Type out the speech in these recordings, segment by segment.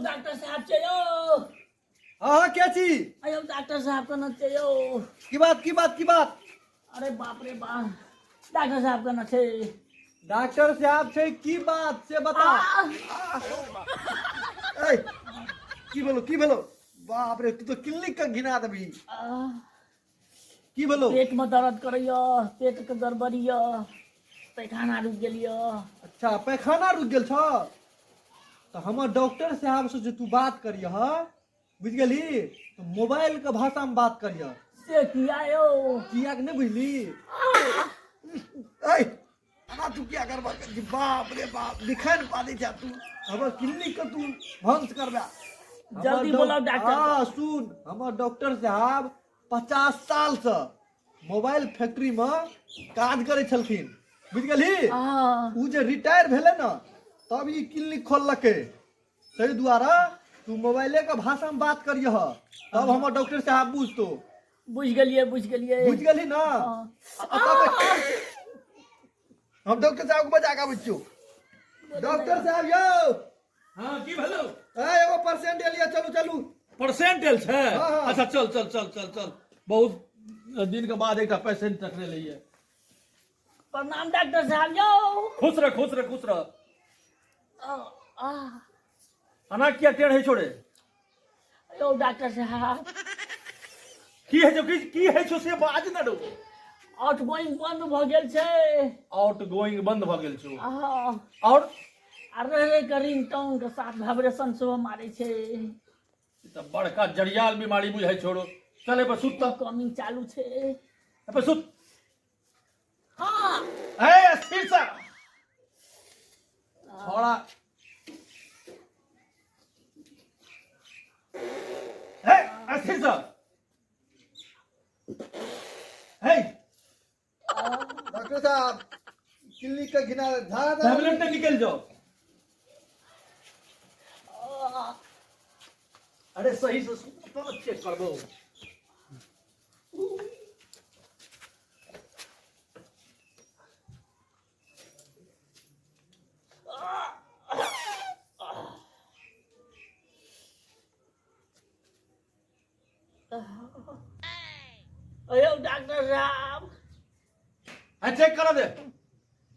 Doctor साहब छै यौ। हाँ हाँ, के छी? अयो डॉक्टर साहब केना छै यौ? की बात की बात की बात? अरे बाप रे बाप, डॉक्टर साहब केना छै? डॉक्टर साहब छै, की बात से बता। ए, की भेलो की भेलो? बाप रे, तू तो क्लिनिक के घिना देबी। की भेलो? पेट में दर्द करैया, पेट के गड़बड़ी या, पैखाना रुक गेल या। अच्छा, पैखाना रुक गेल छ? तो हमर डॉक्टर साहब से जे तू बात करियह, बुझ गेली, तो मोबाइल के भाषा में बात करियह। से किया यौ? किया के नहीं बुझली? ए, आना तू किया करबा? बाप रे बाप, दिखाई न पादै छै तू। हमर क्लिनिक के तू भंस करबा। जल्दी बोलाउ डॉक्टर के। हाँ सुन, हमर डॉक्टर साहब 50 साल से मोबाइल फैक्ट्री में काज करै छलखिन, बुझ गेलही? हाँ। उ जे रिटायर भेलै ने, तब ई क्लिनिक खोललकै। ताहि दुआरे तू मोबाइले के भाषा में बात करियह, तब हमर डॉक्टर साहब बुझतो। बुझ गेलियै, बुझ गेलियै। बुझ गेलही ना? हाँ। आ तब हम डॉक्टर साहब के बजा के आबै छियौ। डॉक्टर साहब यौ। हाँ, की भेलौ? ए, एगो परसेंट एलियै, चलू चलू। परसेंट एल छै? हाँ, हाँ। अच्छा, चल चल चल चल चल, बहुत दिन के बाद एकटा पेशेंट टकरेलैये। प्रणाम डॉक्टर साहब यौ। खुश रह, खुश रह, खुश रह। आ, आ, अना किया टेढ़ है छोड़े? यौ डॉक्टर साहब। की है जो की है छो से बाज न रो। आउट गोइंग बंद भ गेल छै। आउट गोइंग बंद भ गेल छो? हाँ। और? आ रह रह के रिंगटोन के साथ वाइब्रेशन सेहो मारै छै। ई तऽ बड़का जड़ियाल बीमारी बुझाइ छोड़ो। चल पर सुत तऽ। कमिंग चालू छै। पर सुत। हाँ। ए, स्थिर से छोड़ा। ए, स्थिर से। हे। डॉक्टर साहब, क्लिनिक के घिना झाड़ा दे। टैबलेट तो निकल जाओ। अरे सही से सुत तो चेक करबो। अयो डॉक्टर साहब। आ चेक करा दे।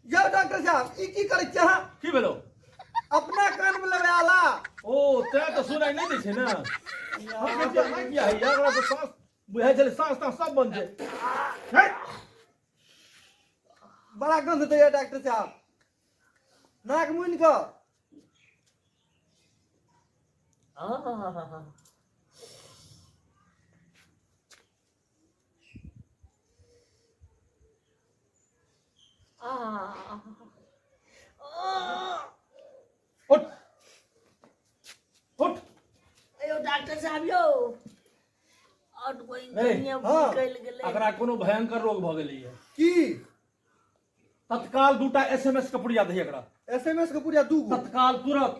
यौ डॉक्टर साहब, ई की करै छियै अहाँ? की भेलो? अपना कान में लगे आला। ओ तें तऽ सुनाइ नहि दै छै ने। हम कहै छियै, अहाँ किया होइया? ओकरा तऽ साँस बुझाइ छलै, साँस ताँस सब बंद छै। हे! बड़ा गंध दैया डॉक्टर साहब, नाक मुनि कऽ। उठ उठ। अयो डॉक्टर साहब यौ, आउट गोइंग नहीं, हाँ। निकलि गेलै। एकरा कोनो भयंकर रोग भऽ गेलैए। की? तत्काल दूटा एसएमएस के पुड़िया दही एकरा। एसएमएस के पुड़िया दू गो? तत्काल, तुरंत।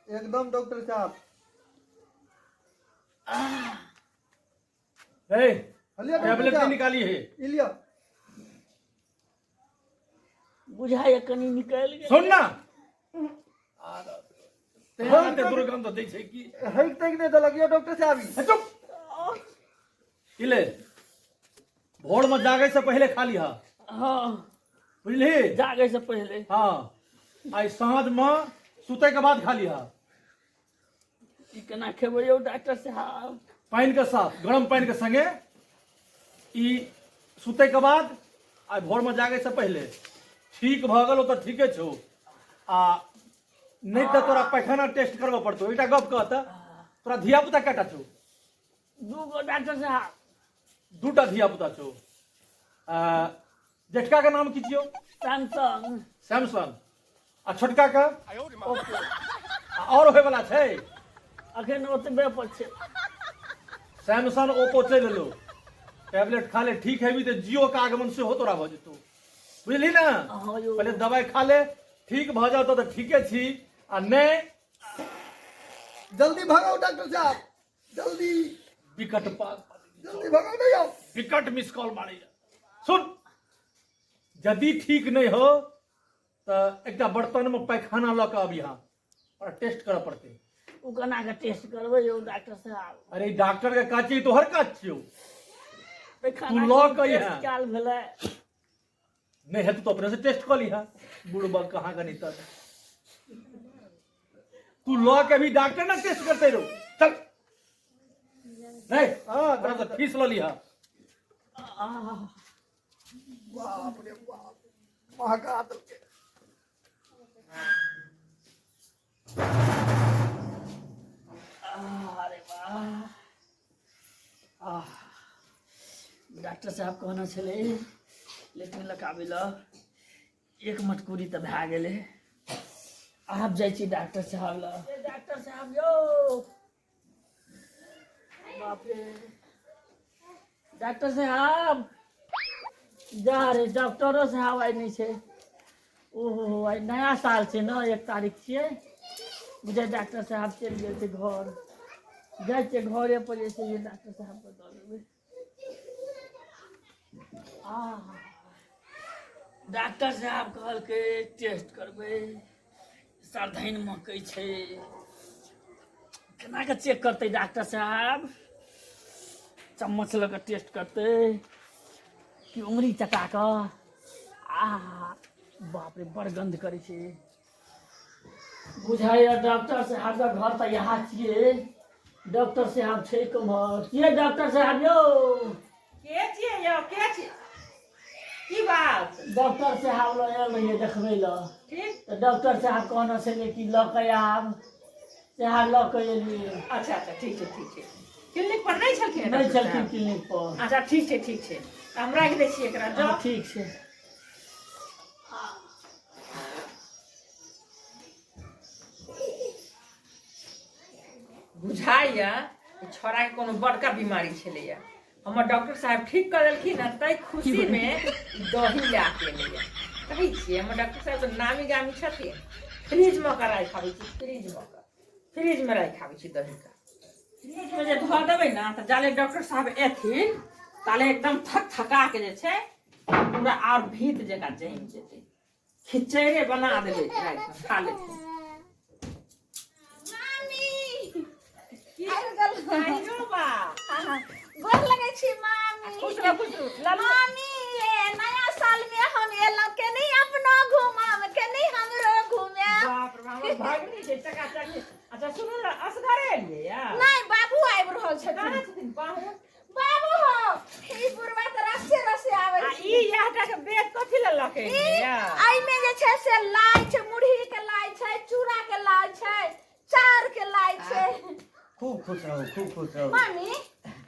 एकदम डॉक्टर साहब। ए, लिअ डॉक्टर टैबलेट नहीं साहब। निकाली है। ई लिअ। बुझाइए कनि निकलि गेल। सुन ना, तेहन एते दुर्गंध दै छै कि हक तक नहि देलक यौ डॉक्टर साहब ई। हे, चुप। ई ले, भोर में जागे से पहले खा लिहा। हाँ। बुझली? जागे से पहले। हाँ, आई साँझ में सुते के बाद खा लिहा। ई केना खेबै यौ डॉक्टर साहब? पानि के साथ, गरम पानि के संगे ई सुते के बाद आ भोर में जागे से पहले। ठीक भऽ गेल तऽ ठीके छौ, आ नहि तऽ तोरा पैखाना टेस्ट करबऽ पड़तौ। एकटा गप कह तऽ, तोरा धिया पुता कएटा छौ? दू गो डॉक्टर साहब। दूटा धिया पुता छौ। आ, जेठका के नाम की छियौ? सैमसंग। सैमसंग। आ छोटका के? ओप्पो। आ और होय वाला छै? अखन ओतबे पर छै। सैमसंग ओप्पो चलि एलो, टैबलेट खा ले, ठीक हेबी तऽ जियो के आगमन सेहो तोरा भऽ जेतौ, बुझली ने? हाँ यौ। पहिले दवाइ खा ले, ठीक भऽ जाउ तऽ ठीके छी, आ नहि जल्दी भगाओ डॉक्टर साहब, जल्दी। विकट पाग। जल्दी भगाओ, नहीं आओ। विकट मिस कॉल मारैया। सुन, यदि ठीक नहि हो तऽ एकटा बर्तनमे पैखाना लऽ कऽ अबिहा, ओकरा टेस्ट करऽ पड़तै। ओ केना कऽ टेस्ट करबै यौ डॉक्टर साहब? अरे डॉक्टर के काज छियै, तोहर काज छियौ। पैखाना तू लऽ के कऽ टेस्ट अइहे। कयल भेलै। नहि हेतौ तऽ अपने से टेस्ट कऽ लिहा, बुढ़बा कहाँ का नहीं। तू लऽ के भी डॉक्टर ना टेस्ट करते रहो। चल नहीं। हाँ। ओकरा से फीस लऽ लिहा। आह, बाप रे बाप, महगा देलकै। अरे वाह, आह, डॉक्टर साहब कहने छलै लेट्रिन लऽ कऽ आबै लए। एक मटकूरी तऽ भए गेलै, आब जाइ छी डॉक्टर साहब लग। ए, डॉक्टर साहब यौ, बाप रे, डॉक्टर साहब जा रे, डॉक्टरो साहब आइ नहि छै। ओहो हो, आइ नया साल छै ने, 1 तारीख छियै। बुझाइ डॉक्टर साहब चलि गेल छै घर। जाइ छियै घरे पर, जे छै जे डॉक्टर साहबके दऽ देबै। आह, डॉक्टर साहब कहलकै टेस्ट करबै, सरधनि महकै छै। केना कऽ चेक करतै डॉक्टर साहब? चम्मच लऽ कऽ टेस्ट करतै कि उंगरी चटा कऽ? आह बाप रे, बड़ गन्ध करै छै। बुझाइए डॉक्टर साहबके घर तऽ यहाँ छियै। डॉक्टर साहब छै केम्हर? के डॉक्टर साहब यौ? के छियै यौ, के छियै? की बात? डॉक्टर साहब लग आयल रहियै देखबै लए। ठीक। तऽ डॉक्टर साहब कहने छलै कि लऽ कऽ आब, सएह लऽ कऽ एलियै। अच्छा अच्छा, ठीक छै, ठीक छै। क्लिनिक पर नहि छलखिन? नहि डॉक्टर छलखिन साहब? क्लिनिक पर। अच्छा, ठीक छै, ठीक छै, तऽ हम राखि दै छियै एकरा, हँ, जाउ। ठीक छै। बुझाइया ई छौड़ाके कोनो बड़का बीमारी छलैया, हमर डॉक्टर साहब ठीक कऽ देलखिन आ ताहि खुशीमे ई दही लए के एलैया। कहै छियै, हमर डॉक्टर साहब तऽ नामी गामी छथिन। फ्रिजमे कऽ राखि आबै छी, फ्रिजमे कऽ, फ्रिजमे राखि आबै छी दहीके। फ्रिजमे जे धऽ देबै ने तऽ जाले डॉक्टर साहब एथिन ताले एकदम थक थका के जे छै पूरा आओर भीत जकाँ जमि जेतै। खिचैड़े बना देबै रातिमे, खा लेथिन। मामी आबि गेल। आइयो बा। गोर लगै छी मामी। खुश रह, खुश रह लालू। मामी, ये नया साल में हम एलहुँ, केनी अपनो घुमाम, केनी हमरो घुमाम। बाप रे बाप, हमर भगनी छै चकाचक छै। अच्छा सुनू ने, असगरे एलियै या? नहि, बाबू आबि रहल छथिन। कहाँ छथिन पाहुन? बाबू हो, ई बुढ़वा तऽ रसे रसे आबै आ छै। ई इएह टा के बेग कथी लए लऽ के ई एलियै या? एहिमे जे छै से लाइ छै, मुरही के लाइ छै, चूड़ा के लाइ छै, चाउर के लाइ छै। खूब खुश रहू, खूब खुश रहू। मामी,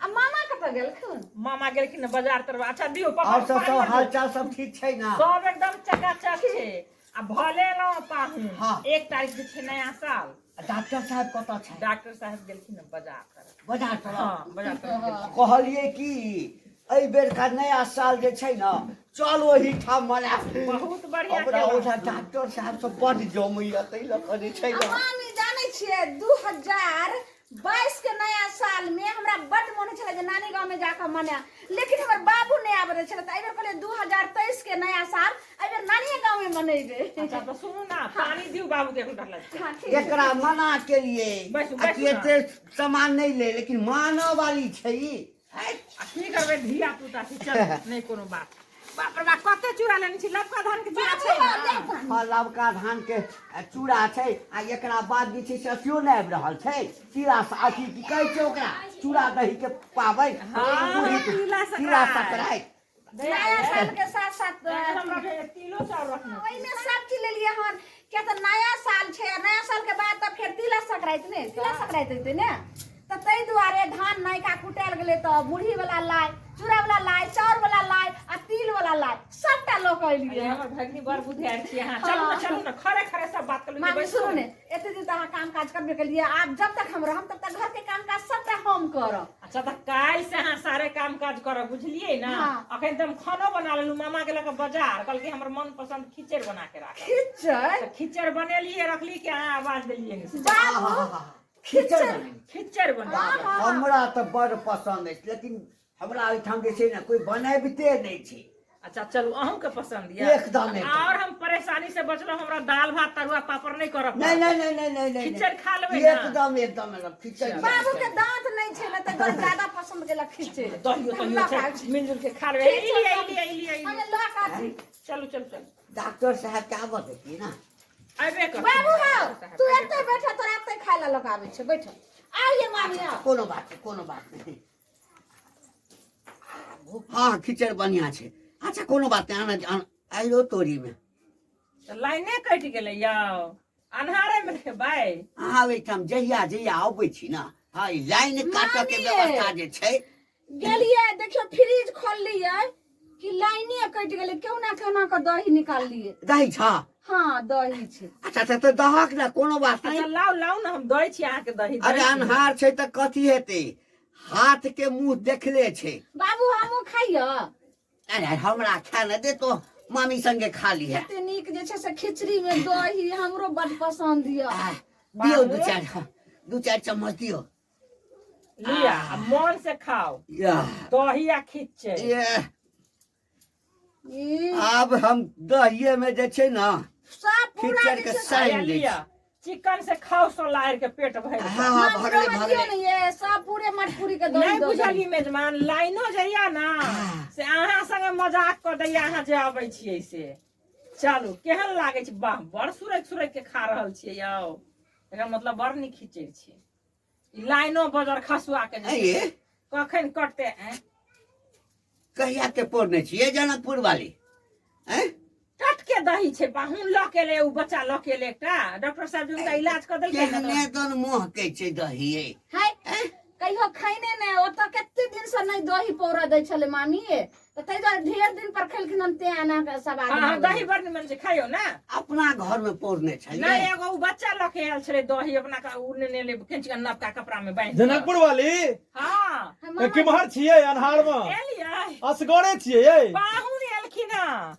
आ मामा कतऽ गेलखुन? मामा गेलखिन ने बाजार तरफ। अच्छा दियौ पापा। और सब पानि सब बड़ हाल दियौ। चाल सब ठीक छै ना? सब एकदम चकाचक छै आ भले एलहुँ पाहुन। हाँ। 1 तारीख जे छै नया साल। डॉक्टर साहब कतऽ छै? डॉक्टर साहब गेलखिन ने बाजार तरफ। बाजार तरफ? हाँ, बाजार तरफ गेलखिन। कहलियै कि एहि बेरका नया साल जे छै ने, चल ओहि ठाम मना। बहुत बढ़िया हमरा केलहुँ। ओझा डॉक्टर साहब सब बड्ड जमैया, ताहि लऽ कऽ जे छै आ ने। मामी, जानै छियै, 2022 के नया साल में हमरा बड्ड मोन होइ छलै जे नानी गाँव में जाकऽ मनायब, लेकिन हमर बाबू नहि आबऽ दै छलै। तऽ एहिबेर कहलियै 2023 के नया साल एहिबेर नानिये गाँव में मनेबै। अच्छा तऽ सुनू ने, पानी दियौ बाबू के एक लोटा लऽ। हाँ, ठीक छै। एकरा मना केलिए बैसू, आ बैसू कि ना। एते सामान नहि ले, लेकिन मानऽ वाली छै ई। है। आ की करबै, धिया पुता छै। चल, नहि कोनो बात। बाप रे बाप, कते चूड़ा लेने छी? लबका धान के चूड़ा बाबू छै हो, ने? देख। हाँ, लबका धान के चूड़ा छै। आ एकरा बाद जे छै से अथियो नहि आबि रहल छै, तिला अथी की कहै छै ओकरा, चूड़ा दही के पाबनि। हाँ, मुरही- तिला तिला संक्रांति। संक्रांति। नया साल के साथ साथ हमरा तिलो चाउर रखने छी। ओहिमे सब चीज लेलियै हन, किया तऽ नया साल छै आ नया साल के बाद तऽ फेर तिला संक्रांति ने, तिला संक्रांति हेतै ने, तऽ ताहि दुआरे धान नयका कुटायल गेलै, तऽ मुरही वाला लाइ, चूड़ा वाला लाइ, चाउर वाला लाइ आ तिल वाला लाइ सबटा लऽ कऽ अरे एलियै। हमर भगनी बड़ बुधियार छी अहाँ। चलू ने, चलू ने, खड़े खड़े सब बात कर। मामी, सुनू ने, एते दिन तऽ अहाँ काम काज करबे केलियै, आब जब तक हम रहम तब तक घर के काम काज सबटा हम करब। अच्छा, तऽ काल्हि से अहाँ सारे काम काज करब, बुझलियै ने? हाँ। अखन तऽ हम खानो बना लेलहुँ। मामा के लऽ कऽ बाजार, कहलकै हमर मन पसन्द खिचड़ बना के राख। खिचड़? तऽ खिचड़ बनेलियै, रखली कि अहाँ आवाज देलियै ने। बाबू, खिचड़ बनेने। खिचड़ बना। हमरा तऽ बड़ पसन्द अछि, लेकिन हमरा ओहिठाम जे छै ने कोइ बनाबिते नहि छै। अच्छा चलू अहूँ के पसंद यऽ एकदम, एकदम। और हम परेशानी से बचलहुँ हमरा दाल भात तरुआ पापड़ नहि करऽ नहीं नहीं नहीं नहीं नहीं नहीं खिचड़ी खा लेबै ना? एकदम एकदम एकदम खिचड़ी बाबू के दांत नहीं छै ने तऽ दुआरे ज्यादा पसंद केलक खिचड़ी दहियो हम तहियो लऽ छै के आबै छी। मिलजुल के खा लेबै ई लिअ ई लिअ ई लिअ ई हमे लिअ। लऽ के आबै छी। चलू चलू चलू डॉक्टर साहब के आबऽ देती ना अयबे कर बाबू हौ तू एते बैठ तोरा एते खाय लए लऽ के आबै छै बैठ आइए मामी आओ कोनो बात नहीं कोनो बात नहीं हाँ खिचड़ बढ़िया छै अच्छा कोनो बात नहीं आना आना आइरो तोरी में तऽ लाइने कटि गेलै यौ अन्हारे मे खेबै अहाँ ओहिठाम जहिया जहिया अबै छी ने हँ ई लाइन काटऽ के मामी। व्यवस्था जे छै गेलियै देखियौ फ्रिज खोललियै कि लाइने कटि गेलै केहुना केहुना के दही निकाललियै दही छ हाँ दही छै अच्छा अच्छा तऽ दहक ने कोनो बात अच्छा नहि लाउ लाउ ने हम दै छी अहाँके दही दै अरे छी। अन्हार छै तऽ कथी हेतै हाथ के मुंह देखले छै बाबू हमहूँ खाइय अरे हमरा खा ने दे तो मामी संगे खा ली है कते नीक जे छै से खिचड़ी में दही हमरो बड पसंद यऽ आह, दियौ दू चारि हँ, दू चारि चम्मच दियौ लिअ आ मन से खाओ याह, दही आ खिचै ये, ई आब हम दहिये में जे छै ने सब पूरा खिचड़ जे के छै से- साइन दै लिअ छी चिकन से खाओ सो लारि के पेट भरि हाँ कऽ। हाँ मामी भगले रहऽ दियौ भगले ने ये सब पूरे मटकुरी के दही नहि दऽ देबै। बुझलियै मेजमान लाइनो जइया ना से अहाँ संगे मजाक कऽ दैया अहाँ जे अबै छियै से चलू केहन लागै छै वाह बड़ सुरक सुरक के खा रहल छियै यौ एकर मतलब बड़ नीक खिचै छै ई लाइनो बजर खसुआ के जे ऐ ये कखन कटतै ऐं? कहिया के पढ़ने छियै जनकपुर वाली ऐं टटके दही छै पाहुन लऽ के एलै ओ बच्चा लऽ के एलै एकटा डॉक्टर साहब जे हुनका इलाज कऽ देलकै ने केहने दन मोह के छै दही ये है कहियो खैने ने ओतऽ कते दिन से नहि दही पौरऽ दै छलै मामी तऽ ताहि दुआरे ढेर दिन पर खेलखिन हन तें एना के सवाद हँ हँ भऽ दही बड़ निमन छै खाइयो ने अपना घर में पौरने छलियै नहि एगो ओ बच्चा लऽ के आयल छलै दही अपना के ओ नेने एलै खींच के नवका कपड़ा में बांधि कऽ। जनकपुर वाली हँ गेलै। ए, केम्हर छियै अन्हार में एलियै असगरे छियै यै पाहुन एलखिन हँ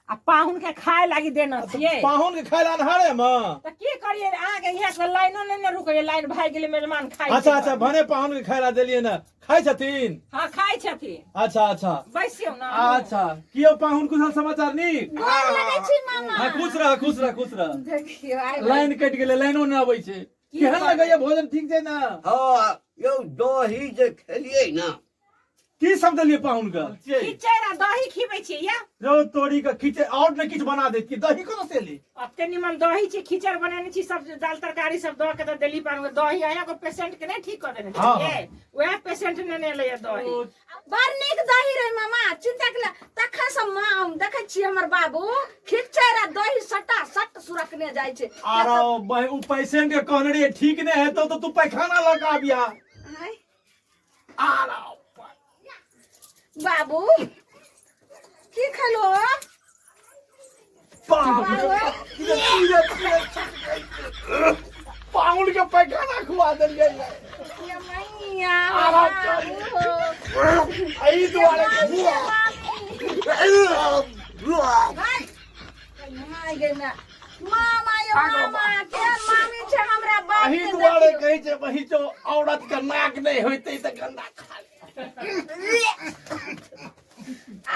आ पाहुन के खाय लागी देना छियै पाहुन के खाय ला अन्हारे में तऽ की करियै अहाँके यहाँ से लाइनो नहि ने रुकैया लाइन भागि गेलै मेजमान खाय अच्छा अच्छा भने पाहुन के खाय ला देलियै ने खाय छथिन हँ खाय छथिन अच्छा अच्छा बैसियौ ने अच्छा कियो पाहुन कुशल समाचार नीक गोर लगै छी मामा हाँ खुश रह खुश रह खुश रह देखियौ आइ लाइन कटि गेलै लाइनो नहि अबै छै केहन लगैया भोजन ठीक छै ने हँ यौ दही जे खेलियै ने की सब देलियै पाहुन के खिचै आ दही खिबै छियै या रौ तोरी के खिचै और ने किछु बना देती दही कोना से ली अते निमन दही छै खिचड़ बनेने छी सब दाल तरकारी सब दऽ के तऽ देली पाहुन के दही अहाँ को पेशेंट के नहि ठीक कऽ देने हाँ, छियै वएह पेशेंट नेने एलैया दही बड़ नीक दही रहे मामा चिंता के तखन से माँ हम देखै छियै हमर बाबू खिचड़ आ दही सटा सट सुरकने जाइ छै आरो उ पेशेंट के कहने रहियै ठीक नहि हेतौ तऽ तू पैखाना लऽ के आबिया आँय, आरो बाबू की खेलो बाप रे, रे, रे, रे, पाहुन के पैखाना खुआ देलियै ये मैया आरो बाबू एहि दुआरे हाय माय गे माय मामा ये मामा के मामी छै हमरा बाप एहि के दुआरे देखियौ। कहै छै वही जो औरत के नाक नहि होइतै तऽ गंदा खा ले।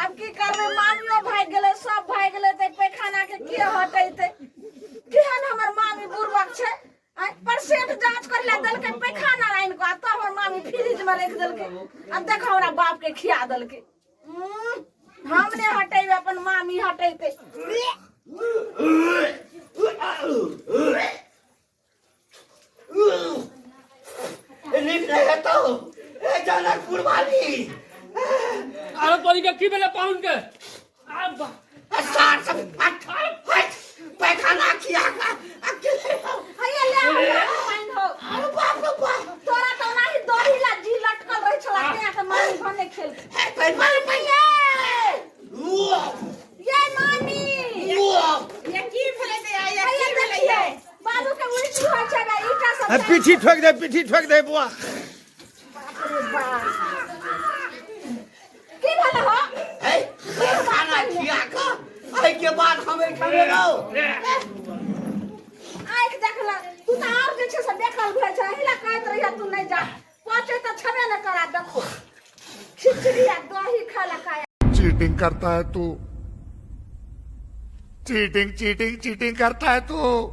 आब की करबै मामियो भागि गेलै सब भागि गेलै तऽ पैखाना के के हटेतै केहन हमर मामी बुड़बक छै आँय, पेशेंट जांच करे ला देलकै पैखाना आनि कऽ आ तब हमर मामी फ्रिज में राखि देलकै आ देखो हमरा बाप के खिया देलकै हम ने हटेबै अपन मामी हटेतै नीक नहि हेतौ ए जनकपुर वाली अरे तोरी के की भेलै पाहुन के आब सार सब हट हट पैखाना खिया के अकेले हैया ले आ हमरा पानि हो अरे बाप रे बाप तोरा तऽ ओनाही दही ला जी लटकल रहै छला तें के मामी भने खेल हे पैखाना मामी ये ये मामी ये की भेलै ते ये हैया की भेलै देखियौ ये बाबू के उल्टी होइ छै ने ईटा सब पीठी ठोक दे पीठी ठोक दे बुआ बाप रे बाप की भेल हो हे पैखाना खिया के एहि के बाद हम एहिठाम एलहुँ आँखि देखला तू तऽ आओर जे छै से देखल भेल छै एहि ला कहैत रहियै तू नहि जा पचे तऽ छबे ने करा देखो खिचड़ी आ दही खाय ला खाय चीटर। चीटिंग करता है तू, चीटिंग चीटिंग चीटिंग करता है तू।